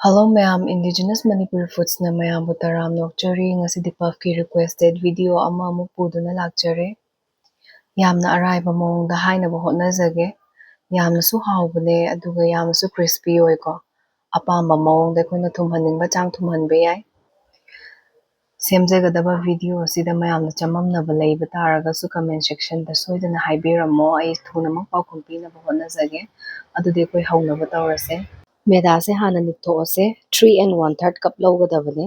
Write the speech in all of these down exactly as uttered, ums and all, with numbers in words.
Hello ꯃꯌꯥꯝ, Indigenous Manipuri Foodsꯅ ꯃꯌꯥꯝꯕꯨ ꯇꯔꯥꯝꯅ ꯑꯣꯛꯆꯔꯤ꯫ ꯉꯁꯤꯗꯤ puffꯀꯤ requested video ꯑꯃ ꯑꯃꯨꯛ ꯄꯨꯗꯨꯅ ꯂꯥꯛꯆꯔꯦ꯫ ꯌꯥꯝꯅ ꯑꯔꯥꯏꯕ ꯃꯑꯣꯡꯗ ꯍꯥꯏꯅꯕ ꯍꯣꯠꯅꯖꯒꯦ꯫ ꯌꯥꯝꯅꯁꯨ ꯍꯥꯎꯕꯅꯦ, ꯑꯗꯨꯒ ꯌꯥꯝꯅꯁꯨ crispy ꯑꯣꯏꯀꯣ꯫ ꯑꯄꯥꯝꯕ ꯃꯑꯣꯡꯗ ꯑꯩꯈꯣꯏꯅ ꯊꯨꯝꯍꯟꯅꯤꯡꯕ ꯆꯥꯡ ꯊꯨꯝꯍꯟꯕ ꯌꯥꯏ꯫ ꯁꯦꯝꯖꯒꯗꯕ video ꯑꯁꯤꯗ ꯃꯌꯥꯝꯅ ꯆꯃꯝꯅꯕ ꯂꯩꯕ ꯇꯥꯔꯒꯁꯨ comment sectionꯗ ꯁꯣꯏꯗꯅ ꯍꯥꯏꯕꯤꯔꯝꯃꯣ, ꯑꯩ ꯊꯨꯅꯃꯛ ꯄꯥꯎꯈꯨꯝ ꯄꯤꯅꯕ ꯍꯣꯠꯅꯖꯒꯦ꯫ ꯑꯗꯨꯗꯤ ꯑꯩꯈꯣꯏ ꯍꯧꯅꯕ ꯇꯧꯔꯁꯦ꯫ ꯃꯦꯗꯥꯁꯦ ꯍꯥꯟꯅ ꯅꯤꯛꯊꯣꯛꯑꯁꯦ꯫ Three and one third cup ꯂꯧꯒꯗꯕꯅꯦ꯫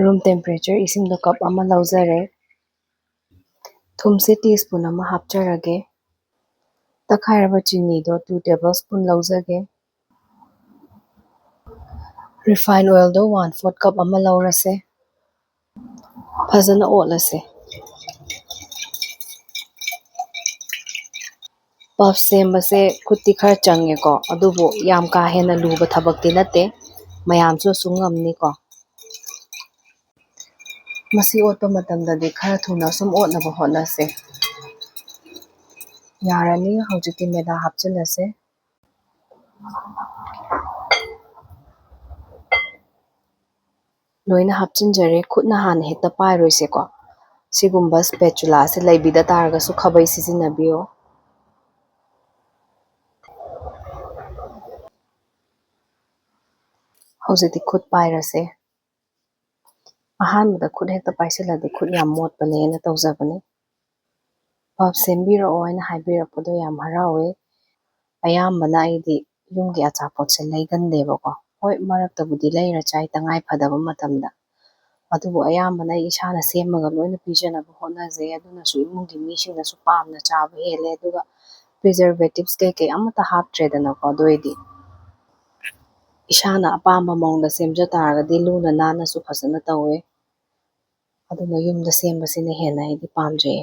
Room temperature ꯏꯁꯤꯡꯗꯣ cup ꯑꯃ ꯂꯧꯖꯔꯦ꯫ ꯊꯨꯝꯁꯦ teaspoon ꯑꯃ ꯍꯥꯞꯆꯔꯒꯦ꯫ ꯇꯛꯈꯥꯏꯔꯕ ꯆꯤꯅꯤꯗꯣ two tablespoon ꯂꯧꯖꯒꯦ꯫ Refine oilꯗꯣ one fourth cup ꯑꯃ ꯂꯧꯔꯁꯦ꯫ ꯐꯖꯅ ꯑꯣꯠꯂꯁꯦ꯫ Puff ꯁꯦꯝꯕꯁꯦ ꯈꯨꯠꯇꯤ ꯈꯔ ꯆꯪꯉꯦꯀꯣ, ꯑꯗꯨꯕꯨ ꯌꯥꯝ ꯀꯥ ꯍꯦꯟꯅ ꯂꯨꯕ ꯊꯕꯛꯇꯤ ꯅꯠꯇꯦ, ꯃꯌꯥꯝꯁꯨ ꯑꯁꯨꯝ ꯉꯝꯅꯤꯀꯣ꯫ ꯃꯁꯤ ꯑꯣꯠꯄ ꯃꯇꯝꯗꯗꯤ ꯈꯔ ꯊꯨꯅ ꯁꯨꯝ ꯑꯣꯠꯅꯕ ꯍꯣꯠꯅꯁꯦ꯫ ꯌꯥꯔꯅꯤ, ꯍꯧꯖꯤꯛꯇꯤ ꯃꯦꯗꯥ ꯍꯥꯞꯆꯤꯜꯂꯁꯦ꯫ ꯂꯣꯏꯅ ꯍꯥꯞꯆꯤꯟꯖꯔꯦ꯫ ꯈꯨꯠꯅ ꯍꯥꯟꯅ ꯍꯦꯛꯇ ꯄꯥꯏꯔꯣꯏꯁꯦꯀꯣ꯫ ꯁꯤꯒꯨꯝꯕ spatula ꯑꯁꯤ ꯂꯩꯕꯤꯗ ꯇꯥꯔꯒꯁꯨ ꯈꯥꯕꯩ ꯁꯤꯖꯤꯟꯅꯕꯤꯌꯣ꯫ ꯍꯧꯖꯤꯛꯇꯤ ꯈꯨꯠ ꯄꯥꯏꯔꯁꯦ꯫ ꯑꯍꯥꯟꯕꯗ ꯈꯨꯠ ꯍꯦꯛꯇ ꯄꯥꯏꯁꯤꯜꯂꯗꯤ ꯈꯨꯠ ꯌꯥꯝ ꯃꯣꯠꯄꯅꯦꯅ ꯇꯧꯖꯕꯅꯤ꯫ Puff ꯁꯦꯝꯕꯤꯔꯛꯑꯣ ꯍꯥꯏꯅ ꯍꯥꯏꯕꯤꯔꯛꯄꯗꯣ ꯌꯥꯝ ꯍꯔꯥꯎꯋꯦ꯫ ꯑꯌꯥꯝꯕꯅ ꯑꯩꯗꯤ ꯌꯨꯝꯒꯤ ꯑꯆꯥꯄꯣꯠꯁꯦ ꯂꯩꯒꯟꯗꯦꯕꯀꯣ꯫ ꯍꯣꯏ, ꯃꯔꯛꯇꯕꯨꯗꯤ ꯂꯩꯔ ꯆꯥꯏ, ꯇꯉꯥꯏ ꯐꯗꯕ ꯃꯇꯝꯗ꯫ ꯑꯗꯨꯕꯨ ꯑꯌꯥꯝꯕꯅ ꯑꯩ ꯏꯁꯥꯅ ꯁꯦꯝꯃꯒ ꯂꯣꯏꯅ ꯄꯤꯖꯅꯕ ꯍꯣꯠꯅꯖꯩ꯫ ꯑꯗꯨꯅꯁꯨ ꯏꯃꯨꯡꯒꯤ ꯃꯤꯁꯤꯡꯅꯁꯨ ꯄꯥꯝꯅ ꯆꯥꯕ ꯍꯦꯜꯂꯦ꯫ ꯑꯗꯨꯒ preservatives ꯀꯩꯀꯩ ꯑꯃꯠꯇ ꯍꯥꯞꯇ꯭ꯔꯦꯗꯅꯀꯣ꯫ ꯑꯗꯨ ꯑꯣꯏꯗꯤ ꯏꯁꯥꯅ ꯑꯄꯥꯝꯕ ꯃꯑꯣꯡꯗ ꯁꯦꯝꯖ ꯇꯥꯔꯒꯗꯤ ꯂꯨꯅ ꯅꯥꯟꯅꯁꯨ ꯐꯖꯅ ꯇꯧꯋꯦ꯫ ꯑꯗꯨꯅ ꯌꯨꯝꯗ ꯁꯦꯝꯕꯁꯤꯅ ꯍꯦꯟꯅ ꯑꯩꯗꯤ ꯄꯥꯝꯖꯩ꯫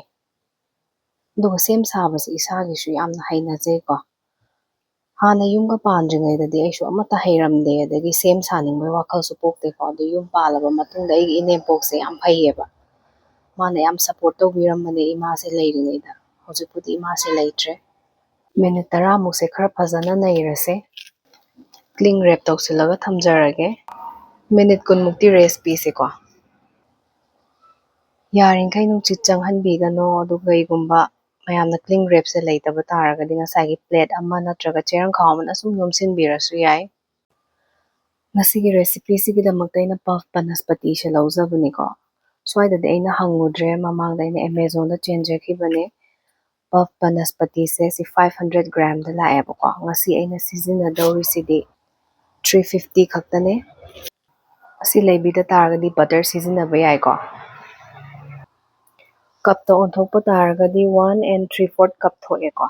ꯑꯗꯨꯒ ꯁꯦꯝ ꯁꯥꯕꯁꯦ ꯏꯁꯥꯒꯤꯁꯨ ꯌꯥꯝꯅ ꯍꯩꯅꯖꯩꯀꯣ꯫ ꯍꯥꯟꯅ ꯌꯨꯝꯒ ꯄꯥꯟꯗ꯭ꯔꯤꯉꯩꯗꯗꯤ ꯑꯩꯁꯨ ꯑꯃꯠꯇ ꯍꯩꯔꯝꯗꯦ, ꯑꯗꯒꯤ ꯁꯦꯝ ꯁꯥꯅꯤꯡꯕꯒꯤ ꯋꯥꯈꯜꯁꯨ ꯄꯣꯛꯇꯦꯀꯣ꯫ ꯑꯗꯨ ꯌꯨꯝ ꯄꯥꯜꯂꯕ ꯃꯇꯨꯡꯗ ꯑꯩꯒꯤ ꯏꯅꯦꯝꯄꯣꯛꯁꯦ ꯌꯥꯝ ꯐꯩꯌꯦꯕ, ꯃꯥꯅ ꯌꯥꯝ ꯁꯞꯄꯣꯔꯠ ꯇꯧꯕꯤꯔꯝꯕꯅꯦ ꯏꯃꯥꯁꯦ ꯂꯩꯔꯤꯉꯩꯗ꯫ ꯍꯧꯖꯤꯛꯄꯨꯗꯤ ꯏꯃꯥꯁꯦ ꯂꯩꯇ꯭ꯔꯦ꯫ ꯃꯤꯅꯤꯠ ꯇꯔꯥꯃꯨꯛꯁꯦ ꯈꯔ ꯐꯖꯅ ꯅꯩꯔꯁꯦ꯫ ꯀ꯭ꯂꯤꯡ ꯔꯦꯞ ꯇꯧꯁꯤꯜꯂꯒ ꯊꯝꯖꯔꯒꯦ꯫ ꯃꯤꯅꯤꯠ ꯀꯨꯟꯃꯨꯛꯇꯤ ꯔꯦꯁ ꯄꯤꯁꯦꯀꯣ꯫ ꯌꯥꯔꯤꯈꯩ ꯅꯨꯡꯁꯤꯠ ꯆꯪꯍꯟꯕꯤꯒꯅꯣ꯫ ꯑꯗꯨꯒ ꯀꯩꯒꯨꯝꯕ ꯃꯌꯥꯝꯅ ꯀ꯭ꯂꯤꯡ ꯔꯦꯞꯁꯦ ꯂꯩꯇꯕ ꯇꯥꯔꯒꯗꯤ ꯉꯁꯥꯏꯒꯤ ꯄ꯭ꯂꯦꯠ ꯑꯃ ꯅꯠꯇ꯭ꯔꯒ ꯆꯦꯔꯪ ꯈꯥꯎ ꯑꯃꯅ ꯁꯨꯝ ꯌꯣꯝꯁꯤꯟꯕꯤꯔꯁꯨ ꯌꯥꯏ꯫ ꯉꯁꯤꯒꯤ ꯔꯦꯁꯤꯄꯤꯁꯤꯒꯤꯗꯃꯛꯇ ꯑꯩꯅ ꯄꯐ ꯕꯅꯁꯄꯇꯤꯁꯦ ꯂꯧꯖꯕꯅꯤꯀꯣ꯫ ꯁ꯭ꯋꯥꯏꯗꯗꯤ ꯑꯩꯅ ꯍꯪꯉꯨꯗ꯭ꯔꯦ, ꯃꯃꯥꯡꯗ ꯑꯩꯅ ꯑꯦꯃꯦꯖꯣꯟꯗ ꯆꯦꯟꯖꯈꯤꯕꯅꯦ꯫ ꯄꯐ ꯕꯅꯁꯄꯇꯤꯁꯦ ꯁꯤ ꯐꯥꯏꯚ ꯍꯟꯗ꯭ꯔꯦꯠ ꯒ꯭ꯔꯥꯝꯗ ꯂꯥꯛꯑꯦꯕꯀꯣ꯫ ꯉꯁꯤ ꯑꯩꯅ ꯁꯤꯖꯤꯟꯅꯗꯧꯔꯤꯁꯤꯗꯤ ꯊ꯭ꯔꯤ ꯐꯤꯐꯇꯤ ꯈꯛꯇꯅꯦ꯫ ꯑꯁꯤ ꯂꯩꯕꯤꯗ ꯇꯥꯔꯒꯗꯤ ꯕꯇꯔ ꯁꯤꯖꯤꯟꯅꯕ ꯌꯥꯏꯀꯣ꯫ ꯀꯞꯇ ꯑꯣꯟꯊꯣꯛꯄ ꯇꯥꯔꯒꯗꯤ ꯋꯥꯟ ꯑꯦꯟ ꯊ꯭ꯔꯤ ꯐꯣꯔꯠ ꯀꯞ ꯊꯣꯛꯑꯦꯀꯣ꯫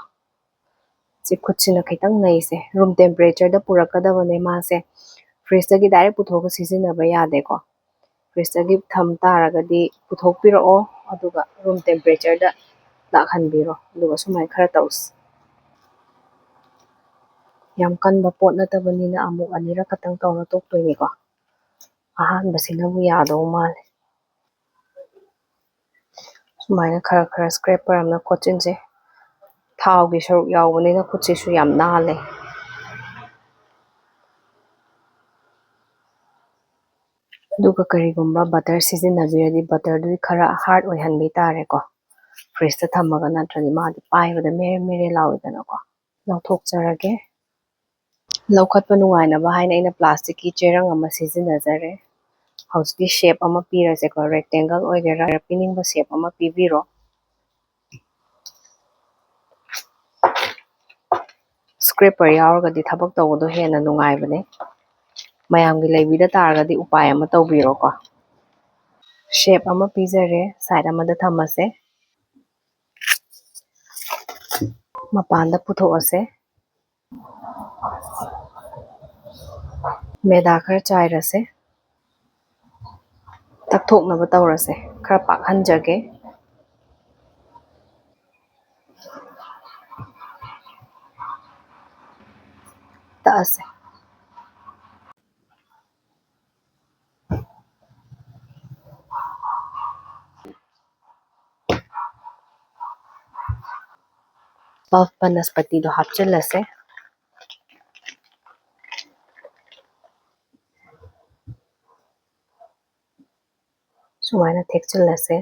ꯁꯤ ꯈꯨꯠꯁꯤꯅ ꯈꯤꯇꯪ ꯅꯩꯁꯦ꯫ ꯔꯨꯝ ꯇꯦꯝꯄꯔꯦꯆꯔꯗ ꯄꯨꯔꯛꯀꯗꯕꯅꯦ ꯃꯥꯁꯦ꯫ ꯐ꯭ꯔꯤꯖꯇꯒꯤ ꯗꯥꯏꯔꯦꯛ ꯄꯨꯊꯣꯛꯑꯒ ꯁꯤꯖꯤꯟꯅꯕ ꯌꯥꯗꯦꯀꯣ꯫ ꯐ꯭ꯔꯤꯖꯇꯒꯤ ꯊꯝ ꯇꯥꯔꯒꯗꯤ ꯄꯨꯊꯣꯛꯄꯤꯔꯛꯑꯣ, ꯑꯗꯨꯒ ꯔꯨꯝ ꯇꯦꯝꯄꯔꯦꯆꯔꯗ ꯂꯥꯛꯍꯟꯕꯤꯔꯣ꯫ ꯑꯗꯨꯒ ꯁꯨꯃꯥꯏꯅ ꯈꯔ ꯇꯧꯁꯤ꯫ ꯌꯥꯝ ꯀꯟꯕ ꯄꯣꯠ ꯅꯠꯇꯕꯅꯤꯅ ꯑꯃꯨꯛ ꯑꯅꯤꯔꯛ ꯈꯛꯇꯪ ꯇꯧꯔ ꯇꯣꯛꯇꯣꯏꯅꯤꯀꯣ꯫ ꯑꯍꯥꯟꯕꯁꯤꯅꯕꯨ ꯌꯥꯗꯧ ꯃꯥꯜꯂꯦ꯫ ꯁꯨꯃꯥꯏꯅ ꯈꯔ ꯈꯔ ꯁ꯭ꯀ꯭ꯔꯦꯄꯔ ꯑꯃꯅ ꯈꯣꯠꯆꯤꯟꯁꯦ꯫ ꯊꯥꯎꯒꯤ ꯁꯔꯨꯛ ꯌꯥꯎꯕꯅꯤꯅ ꯈꯨꯠꯁꯤꯁꯨ ꯌꯥꯝ ꯅꯥꯜꯂꯦ꯫ ꯑꯗꯨꯒ ꯀꯔꯤꯒꯨꯝꯕ ꯕꯇꯔ ꯁꯤꯖꯤꯟꯅꯕꯤꯔꯗꯤ ꯕꯇꯔꯗꯨꯗꯤ ꯈꯔ ꯍꯥꯔꯗ ꯑꯣꯏꯍꯟꯕꯤ ꯇꯥꯔꯦꯀꯣ꯫ ꯐ꯭ꯔꯤꯖꯇ ꯊꯝꯃꯒ, ꯅꯠꯇ꯭ꯔꯗꯤ ꯃꯥꯗꯤ ꯄꯥꯏꯕꯗ ꯃꯦꯔꯦ ꯃꯦꯔꯦ ꯂꯥꯎꯏꯗꯅꯀꯣ꯫ ꯂꯧꯊꯣꯛꯆꯔꯒꯦ꯫ ꯂꯧꯈꯠꯄ ꯅꯨꯡꯉꯥꯏꯅꯕ ꯍꯥꯏꯅ ꯑꯩꯅ ꯄ꯭ꯂꯥꯁꯇꯤꯛꯀꯤ ꯆꯦꯔꯪ ꯑꯃ ꯁꯤꯖꯤꯟꯅꯖꯔꯦ꯫ ꯍꯧꯖꯤꯛꯇꯤ ꯁꯦꯞ ꯑꯃ ꯄꯤꯔꯁꯦꯀꯣ, ꯔꯦꯛꯇꯦꯡꯒꯜ ꯑꯣꯏꯒꯦꯔꯥ, ꯄꯤꯅꯤꯡꯕ ꯁꯦꯞ ꯑꯃ ꯄꯤꯕꯤꯔꯣ꯫ ꯁ꯭ꯀ꯭ꯔꯦꯄꯔ ꯌꯥꯎꯔꯒꯗꯤ ꯊꯕꯛ ꯇꯧꯕꯗꯣ ꯍꯦꯟꯅ ꯅꯨꯡꯉꯥꯏꯕꯅꯦ꯫ ꯃꯌꯥꯝꯒꯤ ꯂꯩꯕꯤꯗ ꯇꯥꯔꯒꯗꯤ ꯎꯄꯥꯏ ꯑꯃ ꯇꯧꯕꯤꯔꯣꯀꯣ꯫ ꯁꯦꯞ ꯑꯃ ꯄꯤꯖꯔꯦ, ꯁꯥꯏꯠ ꯑꯃꯗ ꯊꯝꯃꯁꯦ꯫ ꯃꯄꯥꯟꯗ ꯄꯨꯊꯣꯛꯑꯁꯦ꯫ ꯃꯦꯗꯥ ꯈꯔ ꯆꯥꯏꯔꯁꯦ꯫ ꯇꯛꯊꯣꯛꯅꯕ ꯇꯧꯔꯁꯦ꯫ ꯈꯔ ꯄꯥꯛꯍꯟꯖꯒꯦ꯫ ꯑꯁꯦ꯫ Puff ꯕꯅꯁꯄꯇꯤꯗꯣ ꯍꯥꯞꯆꯤꯜꯂꯁꯦ꯫ ꯁꯨꯃꯥꯏꯅ ꯊꯦꯛꯆꯤꯜꯂꯁꯦ꯫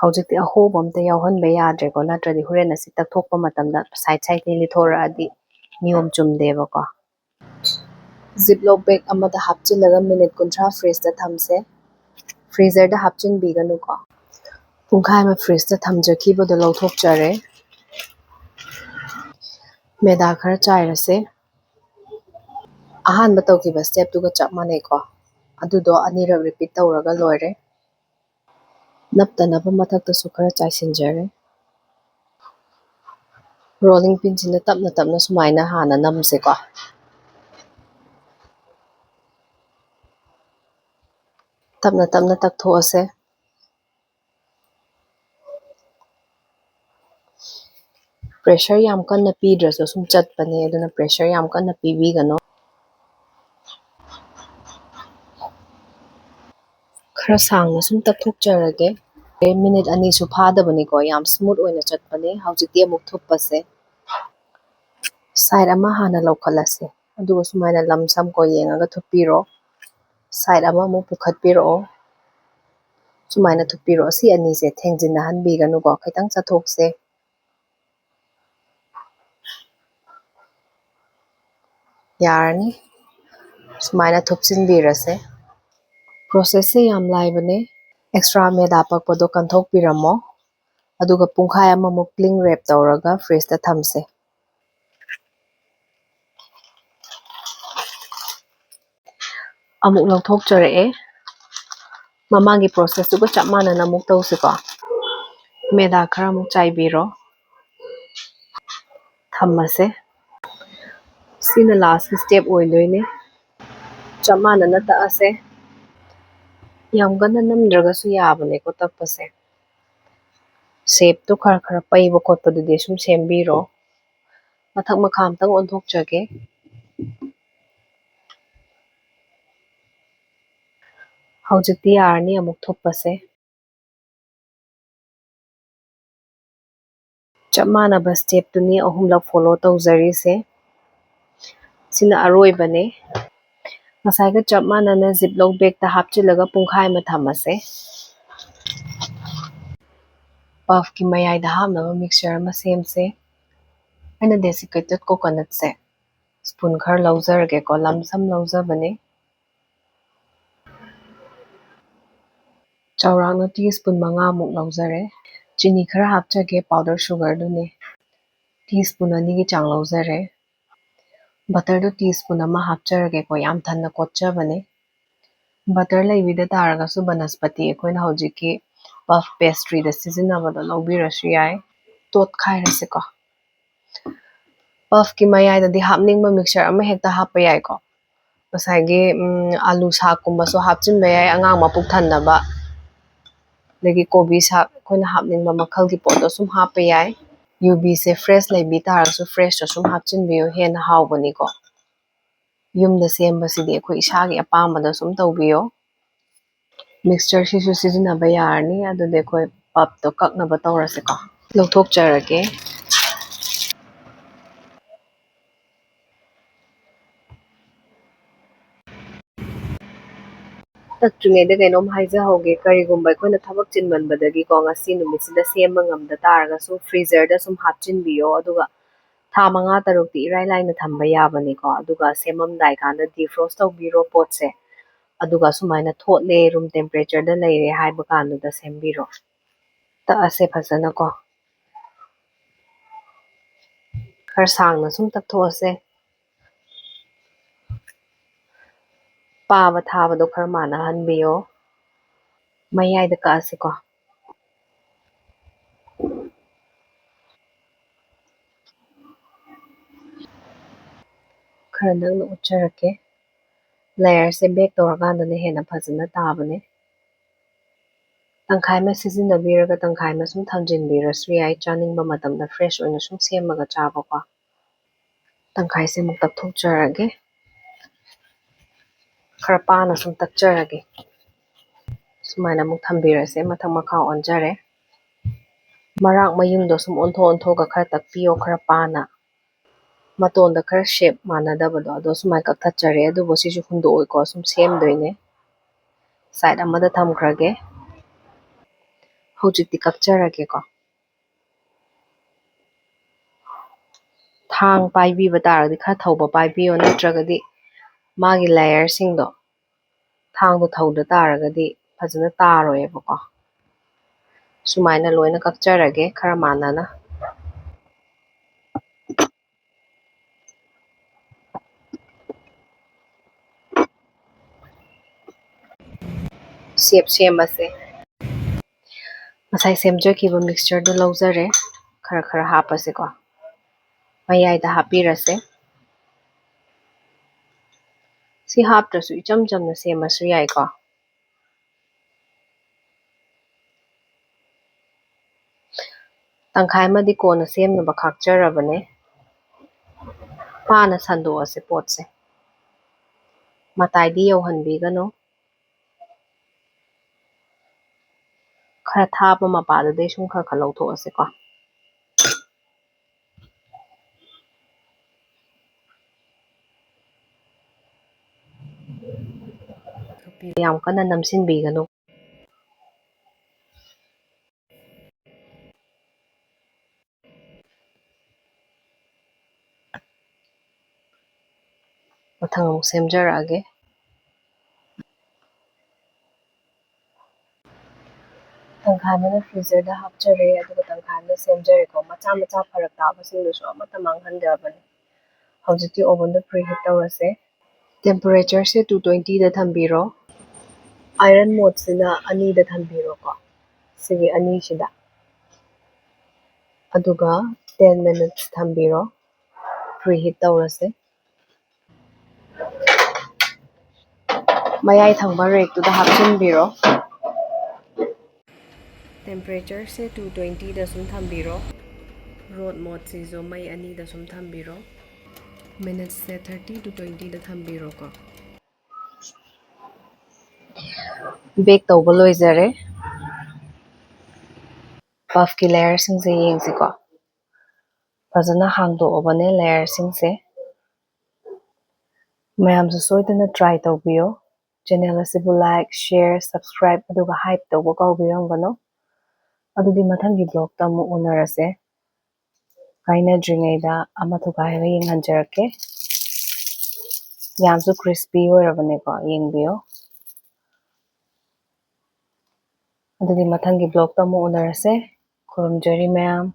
ꯍꯧꯖꯤꯛꯇꯤ ꯑꯍꯣꯕ ꯑꯝꯇ ꯌꯥꯎꯍꯟꯕ ꯌꯥꯗ꯭ꯔꯦꯀꯣ, ꯅꯠꯇ꯭ꯔꯗꯤ ꯍꯣꯔꯦꯟ ꯑꯁꯤ ꯇꯛꯊꯣꯛꯄ ꯃꯇꯝꯗ side sideꯇꯒꯤ ꯂꯤꯊꯣꯔꯛꯑꯗꯤ ꯅꯤꯌꯣꯝ ꯆꯨꯝꯗꯦꯕꯀꯣ꯫ Ziploc bag ꯑꯃꯗ ꯍꯥꯞꯆꯤꯜꯂꯒ minute ꯀꯨꯟꯊ꯭ꯔꯥ fridgeꯇ ꯊꯝꯁꯦ꯫ Freezerꯗ ꯍꯥꯞꯆꯤꯟꯕꯤꯒꯅꯨꯀꯣ꯫ ꯄꯨꯡꯈꯥꯏ ꯑꯃ fridgeꯇ ꯊꯝꯖꯈꯤꯕꯗꯣ ꯂꯧꯊꯣꯛꯆꯔꯦ꯫ ꯃꯦꯗꯥ ꯈꯔ ꯆꯥꯏꯔꯁꯦ꯫ ꯑꯍꯥꯟꯕ ꯇꯧꯈꯤꯕ stepꯇꯨꯒ ꯆꯞ ꯃꯥꯟꯅꯩꯀꯣ꯫ ꯑꯗꯨꯗꯣ ꯑꯅꯤꯔꯛ repeat ꯇꯧꯔꯒ ꯂꯣꯏꯔꯦ꯫ ꯅꯞꯇꯅꯕ ꯃꯊꯛꯇꯁꯨ ꯈꯔ ꯆꯥꯏꯁꯤꯟꯖꯔꯦ꯫ Rolling pinꯁꯤꯅ ꯇꯞꯅ ꯇꯞꯅ ꯁꯨꯃꯥꯏꯅ ꯍꯥꯟꯅ ꯅꯝꯁꯦꯀꯣ꯫ ꯇꯞꯅ ꯇꯞꯅ ꯇꯛꯊꯣꯛꯑꯁꯦ꯫ Pressure ꯌꯥꯝ ꯀꯟꯅ ꯄꯤꯗ꯭ꯔꯁꯨ ꯁꯨꯝ ꯆꯠꯄꯅꯦ, ꯑꯗꯨꯅ pressure ꯌꯥꯝ ꯀꯟꯅ ꯄꯤꯕꯤꯒꯅꯨ꯫ ꯈꯔ ꯁꯥꯡꯅ ꯁꯨꯝ ꯇꯛꯊꯣꯛꯆꯔꯒꯦ꯫ Minute ꯑꯅꯤꯁꯨ ꯐꯥꯗꯕꯅꯤꯀꯣ, ꯌꯥꯝ smooth ꯑꯣꯏꯅ ꯆꯠꯄꯅꯦ꯫ ꯍꯧꯖꯤꯛꯇꯤ ꯑꯃꯨꯛ ꯊꯨꯞꯄꯁꯦ꯫ Side ꯑꯃ ꯍꯥꯟꯅ ꯂꯧꯈꯠꯂꯁꯦ, ꯑꯗꯨꯒ ꯁꯨꯃꯥꯏꯅ ꯂꯝ ꯁꯝ ꯀꯣ ꯌꯦꯡꯉꯒ ꯊꯨꯞꯄꯤꯔꯣ꯫ Side ꯑꯃꯃꯨꯛ ꯄꯨꯈꯠꯄꯤꯔꯛꯑꯣ꯫ ꯁꯨꯃꯥꯏꯅ ꯊꯨꯞꯄꯤꯔꯣ꯫ ꯑꯁꯤ ꯑꯅꯤꯁꯦ ꯊꯦꯡꯖꯤꯟꯅꯍꯟꯕꯤꯒꯅꯨꯀꯣ, ꯈꯤꯇꯪ ꯆꯠꯊꯣꯛꯁꯦ꯫ ꯌꯥꯔꯅꯤ꯫ ꯁꯨꯃꯥꯏꯅ ꯊꯨꯞꯆꯤꯟꯕꯤꯔꯁꯦ꯫ Processꯁꯦ ꯌꯥꯝ ꯂꯥꯏꯕꯅꯦ꯫ Extra ꯃꯦꯗꯥ ꯄꯛꯄꯗꯣ ꯀꯟꯊꯣꯛꯄꯤꯔꯝꯃꯣ꯫ ꯑꯗꯨꯒ ꯄꯨꯡꯈꯥꯏ ꯑꯃꯃꯨꯛ cling wrap ꯇꯧꯔꯒ fridgeꯇ ꯊꯝꯁꯦ꯫ ꯑꯃꯨꯛ ꯂꯧꯊꯣꯛꯆꯔꯛꯑꯦ꯫ ꯃꯃꯥꯡꯒꯤ processꯇꯨꯒ ꯆꯞ ꯃꯥꯟꯅꯅ ꯑꯃꯨꯛ ꯇꯧꯁꯤꯀꯣ꯫ ꯃꯦꯗꯥ ꯈꯔ ꯑꯃꯨꯛ ꯆꯥꯏꯕꯤꯔꯣ꯫ ꯊꯝꯃꯁꯦ꯫ ꯁꯤꯅ last step ꯑꯣꯏꯗꯣꯏꯅꯦ꯫ ꯆꯞ ꯃꯥꯟꯅꯅ ꯇꯛꯑꯁꯦ꯫ ꯌꯥꯝ ꯀꯟꯅ ꯅꯝꯗ꯭ꯔꯒꯁꯨ ꯌꯥꯕꯅꯦꯀꯣ ꯇꯛꯄꯁꯦ꯫ Shapeꯇꯣ ꯈꯔ ꯈꯔ ꯄꯩꯕ ꯈꯣꯠꯄꯗꯨꯗꯤ ꯁꯨꯝ ꯁꯦꯝꯕꯤꯔꯣ꯫ ꯃꯊꯛ ꯃꯈꯥ ꯑꯝꯇꯪ ꯑꯣꯟꯊꯣꯛꯆꯒꯦ꯫ ꯍꯧꯖꯤꯛꯇꯤ ꯌꯥꯔꯅꯤ, ꯑꯃꯨꯛ ꯊꯨꯞꯄꯁꯦ꯫ ꯆꯞ ꯃꯥꯟꯅꯕ stepꯇꯨꯅꯤ ꯑꯍꯨꯝꯂꯛ follow ꯇꯧꯖꯔꯤꯁꯦ꯫ ꯁꯤꯅ ꯑꯔꯣꯏꯕꯅꯦ꯫ ꯉꯁꯥꯏꯒ ꯆꯞ ꯃꯥꯟꯅꯅ Ziploc bagꯇ ꯍꯥꯞꯆꯤꯜꯂꯒ ꯄꯨꯡꯈꯥꯏ ꯑꯃ ꯊꯝꯃꯁꯦ꯫ Puffꯀꯤ ꯃꯌꯥꯏꯗ ꯍꯥꯞꯅꯕ mixture ꯑꯃ ꯁꯦꯝꯁꯦ꯫ ꯑꯩꯅ desiccated coconutꯁꯦ spoon ꯈꯔ ꯂꯧꯖꯔꯒꯦꯀꯣ, ꯂꯝꯁꯝ ꯂꯧꯖꯕꯅꯦ꯫ ꯆꯥꯎꯔꯥꯛꯅ teaspoon ꯃꯉꯥꯃꯨꯛ ꯂꯧꯖꯔꯦ꯫ ꯆꯤꯅꯤ ꯈꯔ ꯍꯥꯞꯆꯒꯦ, powder sugarꯗꯨꯅꯦ꯫ Teaspoon ꯑꯅꯤꯒꯤ ꯆꯥꯡ ꯂꯧꯖꯔꯦ꯫ Butterꯗꯨ teaspoon ꯑꯃ ꯍꯥꯞꯆꯔꯒꯦꯀꯣ, ꯌꯥꯝ ꯊꯟꯅ ꯀꯣꯠꯆꯕꯅꯦ꯫ Butter ꯂꯩꯕꯤꯗ ꯇꯥꯔꯒꯁꯨ ꯕꯅꯁꯄꯇꯤ ꯑꯩꯈꯣꯏꯅ ꯍꯧꯖꯤꯛꯀꯤ puff pastryꯗ ꯁꯤꯖꯤꯟꯅꯕꯗꯣ ꯂꯧꯕꯤꯔꯁꯨ ꯌꯥꯏ꯫ ꯇꯣꯠꯈꯥꯏꯔꯁꯤꯀꯣ꯫ Puffꯀꯤ ꯃꯌꯥꯏꯗꯗꯤ ꯍꯥꯞꯅꯤꯡꯕ mixture ꯑꯃ ꯍꯦꯛꯇ ꯍꯥꯞꯄ ꯌꯥꯏꯀꯣ꯫ ꯉꯁꯥꯏꯒꯤ, ꯎꯝ, ꯑꯥꯂꯨ ꯁꯥꯛꯀꯨꯝꯕꯁꯨ ꯍꯥꯞꯆꯤꯟꯕ ꯌꯥꯏ, ꯑꯉꯥꯡ ꯃꯄꯨꯛ ꯊꯟꯅꯕ꯫ ꯑꯗꯒꯤ ꯀꯣꯕꯤ ꯁꯥꯛ, ꯑꯩꯈꯣꯏꯅ ꯍꯥꯞꯅꯤꯡꯕ ꯃꯈꯜꯒꯤ ꯄꯣꯠꯇꯣ ꯁꯨꯝ ꯍꯥꯞꯄ ꯌꯥꯏ꯫ ꯌꯨꯕꯤꯁꯦ fresh ꯂꯩꯕꯤ ꯇꯥꯔꯒꯁꯨ freshꯇꯣ ꯁꯨꯝ ꯍꯥꯞꯆꯤꯟꯕꯤꯌꯨ, ꯍꯦꯟꯅ ꯍꯥꯎꯕꯅꯤꯀꯣ꯫ ꯌꯨꯝꯗ ꯁꯦꯝꯕꯁꯤꯗꯤ ꯑꯩꯈꯣꯏ ꯏꯁꯥꯒꯤ ꯑꯄꯥꯝꯕꯗ ꯁꯨꯝ ꯇꯧꯕꯤꯌꯣ꯫ Mixtureꯁꯤꯁꯨ ꯁꯤꯖꯤꯟꯅꯕ ꯌꯥꯔꯅꯤ꯫ ꯑꯗꯨꯗꯤ ꯑꯩꯈꯣꯏ puffꯇꯣ ꯀꯛꯅꯕ ꯇꯧꯔꯁꯤꯀꯣ꯫ ꯂꯧꯊꯣꯛꯆꯔꯒꯦ꯫ ꯇꯛꯇ꯭ꯔꯤꯉꯩꯗ ꯀꯩꯅꯣꯝ ꯍꯥꯏꯖꯍꯧꯒꯦ, ꯀꯔꯤꯒꯨꯝꯕ ꯑꯩꯈꯣꯏꯅ ꯊꯕꯛ ꯆꯤꯟꯃꯟꯕꯗꯒꯤꯀꯣ, ꯉꯁꯤ ꯅꯨꯃꯤꯠꯁꯤꯗ ꯁꯦꯝꯕ ꯉꯝꯗ ꯇꯥꯔꯒꯁꯨ freezerꯗ ꯁꯨꯝ ꯍꯥꯞꯆꯤꯟꯕꯤꯌꯣ, ꯑꯗꯨꯒ ꯊꯥ ꯃꯉꯥ ꯇꯔꯨꯛꯇꯤ ꯏꯔꯥꯏ ꯂꯥꯏꯅ ꯊꯝꯕ ꯌꯥꯕꯅꯤꯀꯣ꯫ ꯑꯗꯨꯒ ꯁꯦꯝꯃꯝꯗꯥꯏ ꯀꯥꯟꯗ defrost ꯇꯧꯕꯤꯔꯣ ꯄꯣꯠꯁꯦ, ꯑꯗꯨꯒ ꯁꯨꯃꯥꯏꯅ ꯊꯣꯠꯂꯦ, room temperatureꯗ ꯂꯩꯔꯦ ꯍꯥꯏꯕ ꯀꯥꯟꯗꯨꯗ ꯁꯦꯝꯕꯤꯔꯣ꯫ ꯇꯛꯑꯁꯦ ꯐꯖꯅꯀꯣ꯫ ꯈꯔ ꯁꯥꯡꯅ ꯁꯨꯝ ꯇꯛꯊꯣꯛꯑꯁꯦ꯫ ꯄꯥꯕ ꯊꯥꯕꯗꯣ ꯈꯔ ꯃꯥꯟꯅꯍꯟꯕꯤꯌꯣ꯫ ꯃꯌꯥꯏꯗ ꯀꯛꯑꯁꯤꯀꯣ꯫ ꯈꯔ ꯅꯛꯅ ꯎꯠꯆꯔꯛꯀꯦ꯫ Layerꯁꯦ bake ꯇꯧꯔꯀꯥꯟꯗꯅ ꯍꯦꯟꯅ ꯐꯖꯅ ꯇꯥꯕꯅꯦ꯫ ꯇꯪꯈꯥꯏ ꯑꯃ ꯁꯤꯖꯤꯟꯅꯕꯤꯔꯒ ꯇꯪꯈꯥꯏ ꯑꯃ ꯁꯨꯝ ꯊꯝꯖꯤꯟꯕꯤꯔꯁꯨ ꯌꯥꯏ, ꯆꯥꯅꯤꯡꯕ ꯃꯇꯝꯗ fresh ꯑꯣꯏꯅ ꯁꯨꯝ ꯁꯦꯝꯃꯒ ꯆꯥꯕꯀꯣ꯫ ꯇꯪꯈꯥꯏꯁꯦ ꯑꯃꯨꯛ ꯇꯛꯊꯣꯛꯆꯔꯒꯦ꯫ ꯈꯔ ꯄꯥꯅ ꯁꯨꯝ ꯇꯛꯆꯔꯒꯦ꯫ ꯁꯨꯃꯥꯏꯅ ꯑꯃꯨꯛ ꯊꯝꯕꯤꯔꯁꯦ꯫ ꯃꯊꯛ ꯃꯈꯥ ꯑꯣꯟꯖꯔꯦ꯫ ꯃꯔꯥꯛ ꯃꯌꯨꯡꯗꯣ ꯁꯨꯝ ꯑꯣꯟꯊꯣꯛ ꯑꯣꯟꯊꯣꯛꯑꯒ ꯈꯔ ꯇꯛꯄꯤꯌꯣ, ꯈꯔ ꯄꯥꯅ꯫ ꯃꯇꯣꯟꯗ ꯈꯔ shape ꯃꯥꯟꯅꯗꯕꯗꯣ, ꯑꯗꯣ ꯁꯨꯃꯥꯏꯅ ꯀꯛꯊꯠꯆꯔꯦ꯫ ꯑꯗꯨꯕꯨ ꯁꯤꯁꯨ ꯍꯨꯟꯗꯣꯛꯑꯣꯏꯀꯣ, ꯁꯨꯝ ꯁꯦꯝꯗꯣꯏꯅꯦ꯫ Side ꯑꯃꯗ ꯊꯝꯈ꯭ꯔꯒꯦ꯫ ꯍꯧꯖꯤꯛꯇꯤ ꯀꯛꯆꯔꯒꯦꯀꯣ꯫ ꯊꯥꯡ ꯄꯥꯏꯕꯤꯕ ꯇꯥꯔꯒꯗꯤ ꯈꯔ ꯊꯧꯕ ꯄꯥꯏꯕꯤꯌꯣ, ꯅꯠꯇ꯭ꯔꯒꯗꯤ ꯃꯥꯒꯤ layerꯁꯤꯡꯗꯣ ꯊꯥꯡꯗꯣ ꯊꯧꯗ ꯇꯥꯔꯒꯗꯤ ꯐꯖꯅ ꯇꯥꯔꯣꯏꯌꯦꯕꯀꯣ꯫ ꯁꯨꯃꯥꯏꯅ ꯂꯣꯏꯅ ꯀꯛꯆꯔꯒꯦ, ꯈꯔ ꯃꯥꯟꯅꯅ꯫ Shape ꯁꯦꯝꯃꯁꯦ꯫ ꯉꯁꯥꯏ ꯁꯦꯝꯖꯈꯤꯕ mixtureꯗꯨ ꯂꯧꯖꯔꯦ, ꯈꯔ ꯈꯔ ꯍꯥꯞꯄꯁꯦꯀꯣ꯫ ꯃꯌꯥꯏꯗ ꯍꯥꯞꯄꯤꯔꯁꯦ꯫ ꯁꯤ ꯍꯥꯞꯇ꯭ꯔꯁꯨ ꯏꯆꯝ ꯆꯝꯅ ꯁꯦꯝꯃꯁꯨ ꯌꯥꯏꯀꯣ꯫ ꯇꯪꯈꯥꯏ ꯑꯃꯗꯤ ꯀꯣꯟꯅ ꯁꯦꯝꯅꯕ ꯈꯥꯛꯆꯔꯕꯅꯦ꯫ ꯄꯥꯅ ꯁꯟꯗꯣꯛꯑꯁꯦ ꯄꯣꯠꯁꯦ꯫ ꯃꯇꯥꯏꯗꯤ ꯌꯧꯍꯟꯕꯤꯒꯅꯨ꯫ ꯈꯔ ꯊꯥꯕ ꯃꯄꯥꯗꯨꯗꯩ ꯁꯨꯝ ꯈꯔ ꯈꯔ ꯂꯧꯊꯣꯛꯑꯁꯦꯀꯣ꯫ ꯌꯥꯝ ꯀꯟꯅ ꯅꯝꯁꯤꯟꯕꯤꯒꯅꯨ꯫ ꯃꯊꯪ ꯑꯃꯨꯛ ꯁꯦꯝꯖꯔꯛꯑꯒꯦ꯫ ꯇꯪꯈꯥꯏ ꯑꯃꯅ freezerꯗ ꯍꯥꯞꯆꯔꯦ, ꯑꯗꯨꯒ ꯇꯪꯈꯥꯏ ꯑꯃꯅ ꯁꯦꯝꯖꯔꯦꯀꯣ꯫ ꯃꯆꯥ ꯃꯆꯥ ꯐꯔꯛ ꯇꯥꯕꯁꯤꯡꯗꯨꯁꯨ ꯑꯃꯠꯇ ꯃꯥꯡꯍꯟꯗ꯭ꯔꯕꯅꯤ꯫ ꯍꯧꯖꯤꯛꯇꯤ ovenꯗ preheat ꯇꯧꯔꯁꯦ꯫ Temperatureꯁꯦ two twentyꯗ ꯊꯝꯕꯤꯔꯣ꯫ Iron modeꯁꯤꯅ ꯑꯅꯤꯗ ꯊꯝꯕꯤꯔꯣꯀꯣ, ꯁꯤꯒꯤ ꯑꯅꯤꯁꯤꯗ꯫ ꯑꯗꯨꯒ ten minutes ꯊꯝꯕꯤꯔꯣ, preheat ꯇꯧꯔꯁꯦ꯫ ꯃꯌꯥꯏ ꯊꯪꯕ ꯔꯦꯛꯇꯨꯗ ꯍꯥꯞꯆꯤꯟꯕꯤꯔꯣ꯫ ꯇꯦꯝꯄꯔꯦꯆꯔꯁꯦ ꯇꯨ ꯇ꯭ꯋꯦꯟꯇꯤꯗ ꯁꯨꯝ ꯊꯝꯕꯤꯔꯣ꯫ ꯔꯣꯠ ꯃꯣꯠꯁꯤꯁꯨ ꯃꯩ ꯑꯅꯤꯗ ꯁꯨꯝ ꯊꯝꯕꯤꯔꯣ꯫ ꯃꯤꯅꯤꯠꯁꯦ ꯊꯥꯔꯇꯤ ꯇꯨ ꯇ꯭ꯋꯦꯟꯇꯤꯗ ꯊꯝꯕꯤꯔꯣꯀꯣ꯫ ꯕꯦꯛ ꯇꯧꯕ ꯂꯣꯏꯖꯔꯦ꯫ ꯄꯐꯀꯤ ꯂꯦꯌꯔꯁꯤꯡꯁꯦ ꯌꯦꯡꯁꯤꯀꯣ꯫ ꯐꯖꯅ ꯍꯥꯡꯗꯣꯛꯑꯕꯅꯦ ꯂꯦꯌꯔꯁꯤꯡꯁꯦ꯫ ꯃꯌꯥꯝꯁꯨ ꯁꯣꯏꯗꯅ ꯇ꯭ꯔꯥꯏ ꯇꯧꯕꯤꯌꯣ꯫ ꯆꯦꯅꯦꯜ ꯑꯁꯤꯕꯨ ꯂꯥꯏꯛ, ꯁꯤꯌꯔ, ꯁꯕꯁꯀ꯭ꯔꯥꯏꯕ ꯑꯗꯨꯒ ꯍꯥꯏꯞ ꯇꯧꯕ ꯀꯥꯎꯕꯤꯔꯝꯒꯅꯨ꯫ ꯑꯗꯨꯗꯤ ꯃꯊꯪꯒꯤ ꯕ꯭ꯂꯣꯛꯇ ꯑꯃꯨꯛ ꯎꯅꯔꯁꯦ꯫ ꯀꯥꯏꯅꯗ꯭ꯔꯤꯉꯩꯗ ꯑꯃ ꯊꯨꯒꯥꯏꯔꯒ ꯌꯦꯡꯍꯟꯖꯔꯛꯀꯦ꯫ ꯌꯥꯝꯁꯨ ꯀ꯭ꯔꯤꯁꯄꯤ ꯑꯣꯏꯔꯕꯅꯦꯀꯣ, ꯌꯦꯡꯕꯤꯌꯣ꯫ ꯑꯗꯨꯗꯤ ꯃꯊꯪꯒꯤ ꯕ꯭ꯂꯣꯛꯇ ꯑꯃꯨꯛ ꯎꯅꯔꯁꯦ꯫ ꯈꯨꯔꯨꯝꯖꯔꯤ ꯃꯌꯥꯝ꯫